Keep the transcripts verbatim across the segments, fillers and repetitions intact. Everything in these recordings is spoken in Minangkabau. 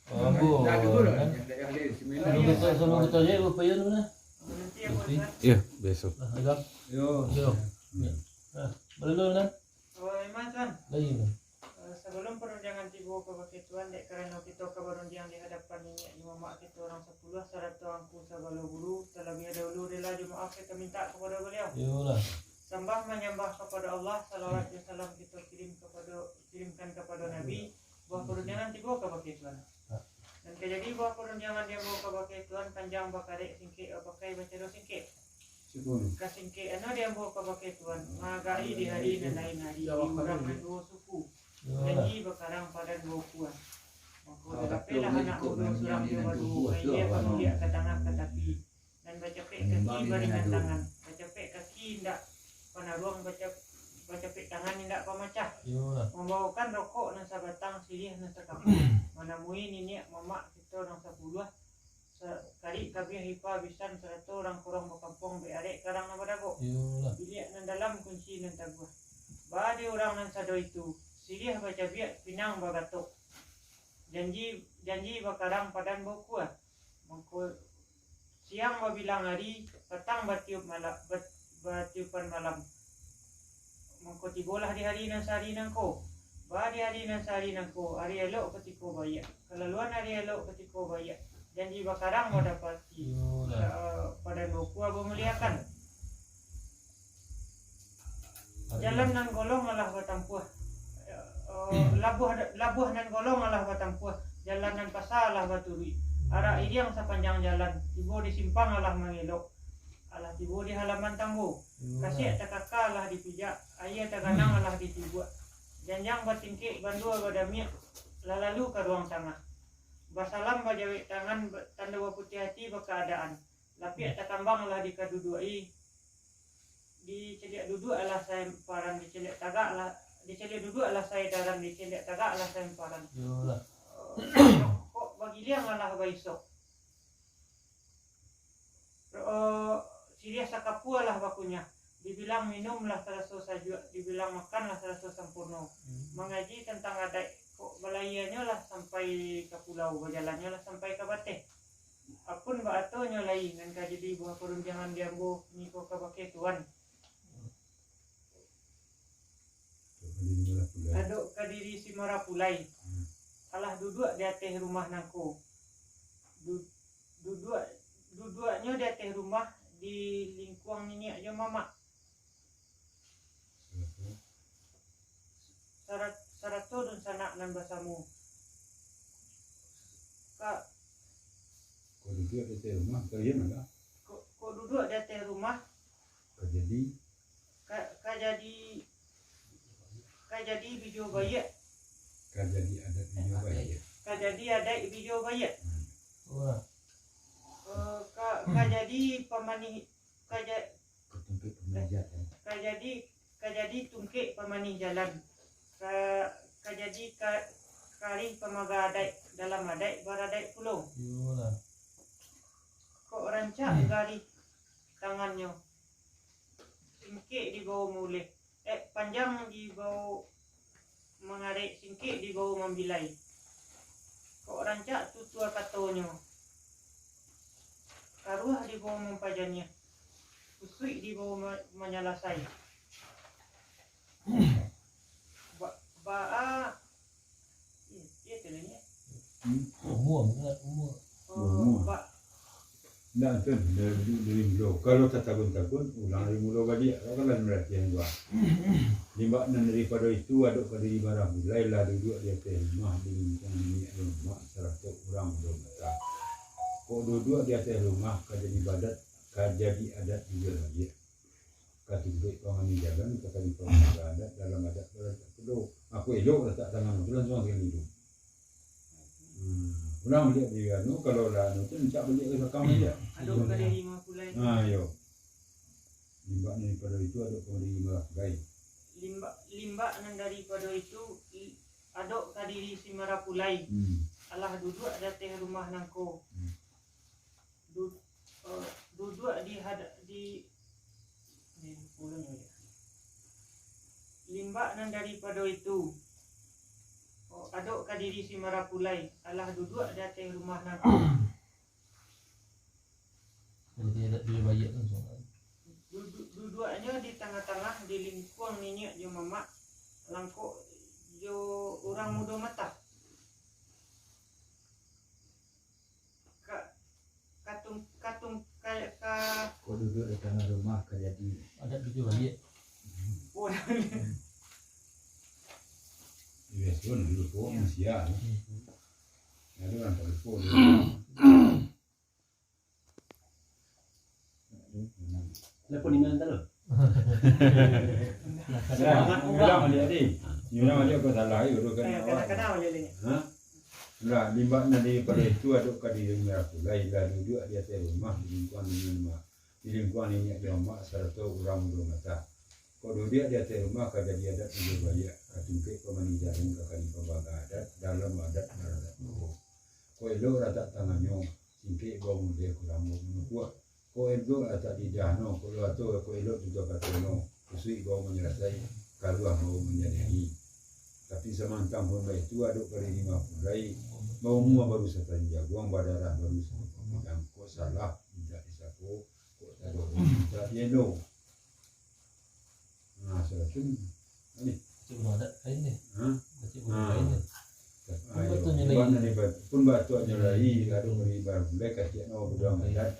Ambo, kan? Kalau kita sama kita aja, Bapak Yun mana? Iya, besok. Ah, agak. Yo. Yo. Nah, boleh dulu, kan? Oh, Iman, Tuan. Lagi, Tuan. Eh, sabalum parundiangan tibo kabake Tuan, dek karano kito ka barundiang di hadapan niniak jo mamak kito urang sapuluah, sarato angku sabalo guru, talabiah dahulu rila jo maaf kito mintak kapado baliau. Iyolah. Sambah manyambah kapado Allah, salawat jo salam kito kirim kapado, kirimkan kapado Nabi, buah parundiangan tibo kabake Tuan. Ha. Nan ka jadi buah parundiangan di ambo kabake Tuan, panjang bakarek, singkek bapakai, bacaro singkek. Kasingkek ano di ambo kabake Tuan, magai di hari nan lain hari, di urang nan duo suku, janji bakarang padan baukua. Mako, tatapilah anak mudo surang jo baduo, ka ilia ka mudiak ka tangah ka tapi, nan bacapek kaki baringan tangan, bacapek kaki indak panaruang, baca-, bacapek tangan indak pamacah. Iyolah. Mambaokan rokok nan sabatang, siriah nan sakapua, manamui niniak mamak kito nan sapuluah, sa-, karik kabiah ipa bisan, sarato urang korong bakampuang, bek arek karang nan badagok. Iyolah. Biliak nan dalam, kunci nan taguah. Baa di urang nan sado itu, siriah bacabiak, pinang bagatok. Janji, janji bakarang, padan baukua. Mangko siang babilang ari, patang batiup mala-, bat-, batiupan malam. Mangko tibolah di hari nan sahari nangko. Baa di hari nan sahari nangko, ari elok kutiko baiak. Kalaluan ari elok kutiko baiak. Janji bakarang badapati. Iyolah. Ka-, padan baukua bamuliakan. Jalan nan golong alah batampuah. Eh, labuah, labuah nan golong alah batampuah. Jalan nan pasa alah baturuik. Arak iriang sapanjang jalan. Tibo di simpang alah mangelok. Alah tibo di halaman tanggo. Kasiak takaka alah dipijak, aia taganang alah ditibuak. Janjang batingkek, bandua badamiak, lah lalu ka ruang tangah. Basalam bajawek tangan, ba-, tando baputiah ati bakaadaan. Lapiak takambang alah dikaduduak-i, dicaliak duduak alah saemparan, dicaliak tagak alah, dicaliak duduak alah saedaran, dicaliak tagak alah saemparan. Iyolah. Kok bagiliang alah baisok. Eh, siriah sakapua lah bakunyah. Dibilang minum lah taraso sajuak, dibilang makan lah taraso sampurno. Hmm. Mangaji tantang adaik, kok balaianyo lah sampai ka pulau, bajalannyo lah sampai ka bateh. Apun baatonyo lai nan ka jadi buah parundiangan di ambo niko kabake Tuan. Adok ka diri si Marapulai. Hmm. Alah duduak di ateh rumah nangko. Du-, duduak, duduaknyo di ateh rumah, di lingkuang niniak jo mamak. Sarat-, sarato dunsanak nan basamo. Ka-, Kok duduak di ateh rumah, kalian mana? Kok, kok duduak di ateh rumah, Ka jadi. Ka, ka jadi, ka jadi bijo baiak. Ka jadi adat bijo baiak. Ka jadi adat bijo baiak. Hmm. Wah. Eh, ka, ka jadi pamanih, ka ja-, Ka tungkek pamanih jalan. Ka jadi, ka jadi tungkek pamanih jalan. Ka, ka jadi ka, karih pamaga adaik, dalam adaik baradaik pulo. Iyolah. Kok rancak garih tangannyo, singkek dibao mauleh, eh, panjang dibao mangarek, singkek dibao mambilai. Kok rancak tutua katonyo, karuah dibao mampajaniah, kusuik dibao ma-, manyalasai. Ba-, baa, iya, iya tu nyo. Hmm? Umua, umua. Oh, Umua. Ba-, Ndak, tu dari, dari mulo. Kalau tatakun-takun, ulang dari mulo baliak. Kalau kan latihan gua. Limbak nan daripado itu, adok ka diri Marapulai, lah duduak di ateh rumah, di lingkuang niniak jo mamak, sarato urang mudo mata. Kok duduak di ateh rumah, ka jadi badat, ka jadi adat juo baliak. Ka tungkek pamanih jalan, ka jadi pamanih adat, dalam adat baradat pulo. Aku elok latak tangan tu, langsuang sakali tu. Hmm. Urang baliak di anu, kalau lah anu tu, rancak baliak ka balakang baliak. Adok ka diri Marapulai. Ah, iyo. Limbak nan daripado itu adok ka diri Marapulai. Limbak, limbak nan daripado itu, i-, adok ka diri si Marapulai. Hmm. Alah duduak di ateh rumah nangko. Hmm. Du-, eh, duduak di hada-, di, di, ulang baliak. Limbak nan daripado itu, oh, Adok ka diri si Marapulai, alah duduak di ateh rumah nan Jadi, tidak dibaiak langsung. Dudu-, duduaknyo di tangah-tangah, di lingkuang niniak jo mamak, langkok jo urang mudo mata. Ka-, katung-, katung-, ka-, ka- Kok duduak di tangah rumah ka jadi. Adat duduak baiak. Oh, dah baiak. Biaso dulu ko manusia. Ada urang tak lupo dulu. Telepon email tadi. Nah, ulang baliak tadi. Ulang baliak kau salah, eh, urutkan. Eh, awak. Kadang-kadang baliak lagi. Ha? Lah, limbak nan daripado itu adok ka diri Marapulai, lah duduak di ateh rumah, di lingkuang niniak ma-, di lingkuang niniak jo mamak, sarato urang mudo mata. Kok duduak di ateh rumah, ka jadi adat mudo baiak, ka tungkek pamani jalan, ka kali pambaga adat, dalam adat baradat luhur. Kok elok ratak tangannyo, singkek bau muleh, kurang bau manukuak. Kok elok ratak lidahnyo, kok lato, kok elok tutuah katonyo, kusuik bau manyarasai, karuah bau manyadiahi. Tapi samantang pun baitu, adok ka diri Marapulai, baumua baru sataun jaguang, badarah baru sataun pidang. Kok salah mintak disako, kok tadorong mintak dielo. Nah, sudah tu. Ni. Cik Bunuh Adat kain ni. Ha? Cik Bunuh kain ni. Ah, pun iyo. Batu nyo lai. Pun batu nyo lai, lalu mari ba-, mulai kacik no baduang adat.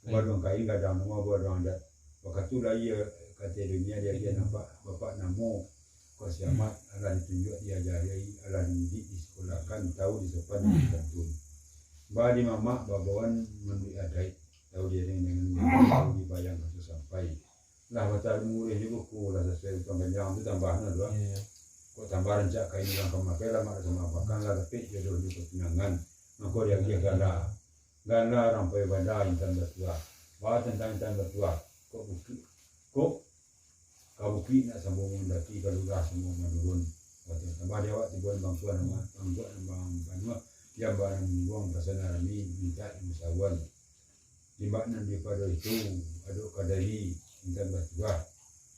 Kain. Baduang kain gadang no baduang adat. Wakatu lai, eh, ka ateh dunia dia, dia nampak bapak namo. Kok si Amat alah ditunjuak, diajari, alah dididik, disakolahkan, tahu disopan, disantun. Ba di mamak, babauan manuruik adaik, tahu diadeng-adeng, tahu dibayang ka sampai. Lah, batambah murih juo buku, lah sasuai untuang ganjang tu tambah no tu, ah. Iyo. Kok tambah rancak kain urang ka makai, lah mak sama apakan, lah dapek jodohnyo ka tunangan. Mako diagiah gala. Gala urang payo banda intan batuah. Ba tantang intan batuah. Kok bukik, kok ka bukik nak sambung mandaki, ka lurah sambung manurun. Batambah di awak tibuan bangkuan amat, bangkuan bang banua, diam barang mingguang, basana rami, mintak dimusawuan. Limbak nan daripado itu, adok ka diri intan batuah,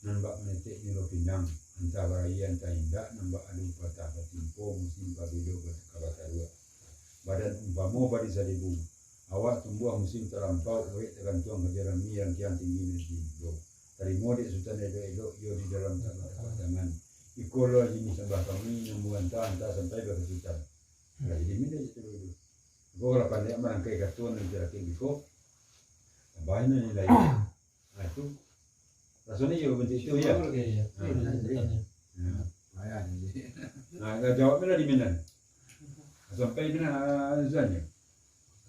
nan bak manetek nilo pinang, antah baraia, antah indak, nan bak adu patah batimpo, musim pabilo ka bataruak. Badan umpamo padi saribu, awak tumbuah musim talampau, urek tagantuang ka jarami, rangkiang tinggi nan tibo. Tarimo dek Sutan elok-elok, iyo di dalam tapak-tapak tangan. Iko lo jinih sambah kami, nan manganta-anta sampai bakasutan. Lah, jadi minda itu dulu. Ko lah pandai marangkai kato nan tarakhir biko. Tambah ino nilai. Nah, itu. Rasonyo iyo bantuak itu, yo. Iyo, iyo. Nah, iyo, jadi. Iyo. Nah. Nah, lah jawabnyo lah di Minan. Sampai Minan, ah, Zan, yo.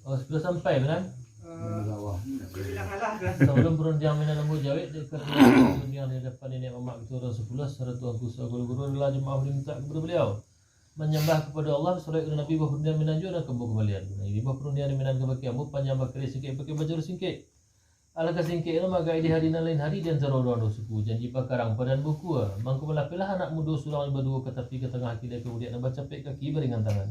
Oh, sudah sampai, Minan? Eh, bilang alah dah. Sabalum parundiang Minan Lambu Jawek, di parundiang di hadapan niniak mamak kito urang sapuluah, sarato angku saguru-guru, rila jo maaf dimintak kapado baliau. Manyambah kapado Allah, basalawat kapado Nabi, buah parundiang Minan juo nan ka ambo kambalian. Nah, ini buah parundiang di Minan kabake ambo, panjang bakari singkek bakeh bajuru singkek. Alangkah singkeknyo, magai di hari nan lain hari di antaro urang duo suku, janji bakarang padan bukua. Mangko balapehlah anak mudo surang baduo ka tapi ka tangah, ka kiri ka buliak, nan bacapek kaki baringan tangan.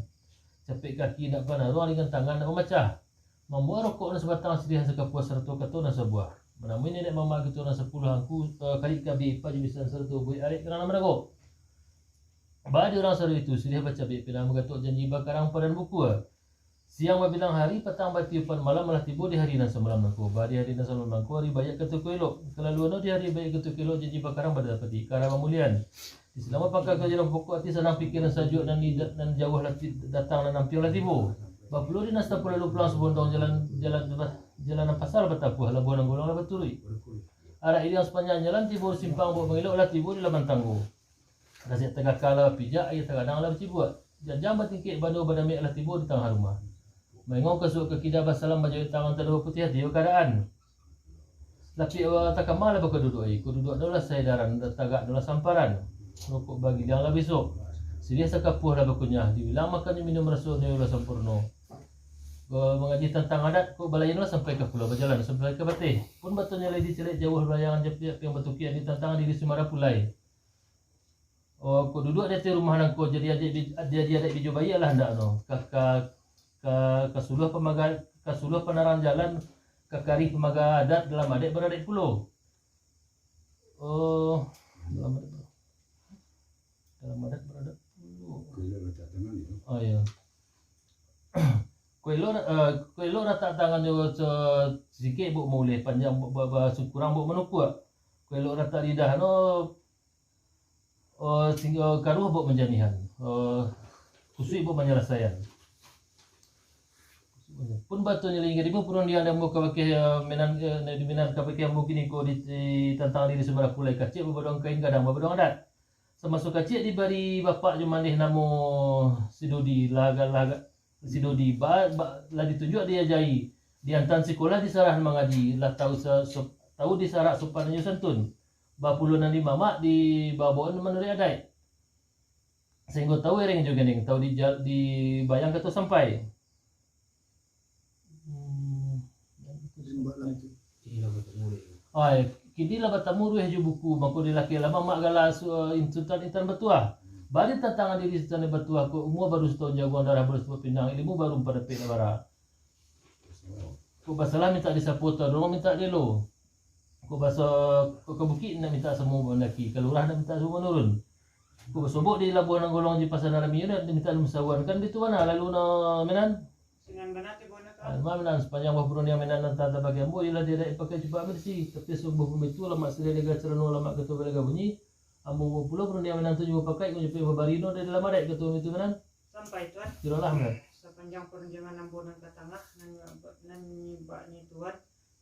Capek kaki nak banaruang, ringan tangan nak mamacah. Mambuek rokok nan sabatang, siriah sakapuah, sarato kato nan sabuah. Manamui niniak mamak kito nan sapuluah angku, eh, karik kabiah ipa jo bisan, sarato buek arek karang nan marago. Baa di urang sado itu, siriah bacabik pinang, bagatok janji bakarang padan bukua. Siang babilang hari, patang batiupan malam, alah tibo di hari nan samalam nangko. Baa di hari nan samalam nangko, hari baiak ka toko elok. Kalaluan di hari baiak ka toko elok, janji bakarang badapati, karang bamulian. Di salamo pangka karajo nan pokok, ati sanang, pikia nan sajuak, nan ida-, nan jauah lah ti-, datang, nan ampiang lah tibo. Bapulo di nan satapu lalu pulang sabondong, jalan, jalan, jalan nan pasa lah batapuah, labuah nan golong lah baturuik. Arak iriang sapanjang jalan, tibo di simpang Buk Mangilok, lah tibo di laman tanggo. Rasiak tagaka lah bapijak, aia tagadang lah bacibuak. Janjang batingkek, banua badamik lah tibo di tangah rumah. Maingau ka suok ka kida, basalam bajawek tangan, taduah putiah ati bakaadaan. Lapiak takama lah bakaduduak, iko duduak no lah saedaran, tagak no lah samparan. Rokok bagiliang lah baisok. Siriah sakapuah lah bakunyah, dibilang makan jo minum, rasonyo lah sampurno. Ba-, mangaji tantang adat, kok balain lah sampai ka pulau, bajalan sampai ka bateh. Pun batonyo lai dicaliak jauah, balayangan japiak piang batukiak, di tantang diri si Marapulai. Oh, kok duduak di ateh rumah nangko, jadi adat bi-, jadi adat bijo baiak lah andaknyo. Ka, ka, ka, ka suluah pamaga-, ka suluah panarang jalan, ka karih pamaga adat, dalam adat baradaik pulo. Oh, dalam adat, dalam adat baradaik pulo. Elok latak tangan tu. Oh, iyo. Kok elok, eh, kok elok latak tangan tu se-, sikik buek mauleh, panjang bu-, bu-, bu-, kurang buek manukuak. Kok elok latak lidah no, eh, sing-, eh, karuah buek manjanihan. Eh, kusuik buek manyalasaian. Pun batua nyo lai, jadi pun purun di ambo kabakeh, eh, minan, eh, di minan kabakeh ambo kini ko di, di tantang diri sumaraku lai kacik babaduang kain gadang babaduang adat. Samaso kacik dibari bapak jo mandeh namo si Dodi, lah, lah, si Dodi ba, ba, lah ditunjuak diajai, diantan sikolah disarah mangaji, lah tau sa, so, tau disarak sopan jo santun, bapulo nan dimamak dibabaoan manuruik adaik. Sahinggo tau ereng jo gendeng, tau di, dibayang kato sampai. Hmm. Ai, kini lah batamu rueh jo buku, mako dilakian lah mamak gala su-, insutan intan batuah. Bari tantangan diri insutan batuah, ko umua baru satahun jaguang, darah baru sabuah pinang, ilimu baru padapek nak bara. Kok basalah mintak disapo, tadorong mintak dielo. Kok baso, kok ka bukik nak mintak samo mandaki, ka lurah nak mintak samo manurun. Kok basobok di labuah nan golong di pasa nan rami, nak mintak musawuan, kan bitu bana lalu no, Minan? Sinan bana tu, bana tu. Ah, ma Minan, sapanjang buah purun yang Minan nan tantang bagi ambo, iyolah di adaik pakai cupak barisi, tapi sungguah pun bitu, lamak siriah lega carano, lamak kato balega bunyi, ambo pulo purun yang Minan tu juo pakai, kok juo pun babari no dari dalam adaik, kato bitu, Minan. Sampai, Tuan. Kirolah, Minan. Sapanjang parundiangan ambo nan ka tangah, nan nyibak, nan nyibak ni, Tuan,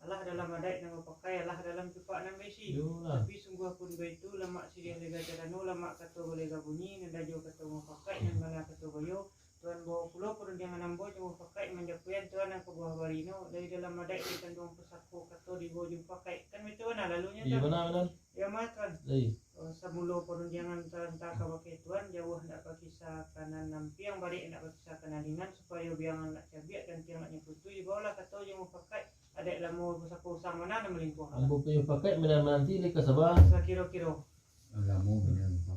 alah dalam adaik nan bapakai, alah dalam cupak nan baisi. Iyolah. Tapi sungguah pun baitu, lamak siriah lega carano, lamak kato balega bunyi, nan dajo kato mufakaik, nan bana kato bayo, Tuan bao pulo parundiangan ambo jo mufakaik manjapuian Tuan nan ka buah bari no, dari dalam adaik ditanduang pusako kato dibao jo mufakaik. Kan bitu bana lalunyo, Tuan? Iyo, bana, Minan. Iyo, ma, Tuan. Lai. Oh, samulo parundiangan taranta kabakeh Tuan, jauah ndak bakisa ka nan nampiang, barek ndak bakisa ka nan ringan, supayo biangan ndak cabiak, gantiang ndak nyo putuih, baolah kato jo mufakaik, adaik lamo pusako usang, ma nan malimpuah. Ambo punyo mufakaik, Minan, mananti lai ka saba. Sakiro-kiro. Lamo, Minan.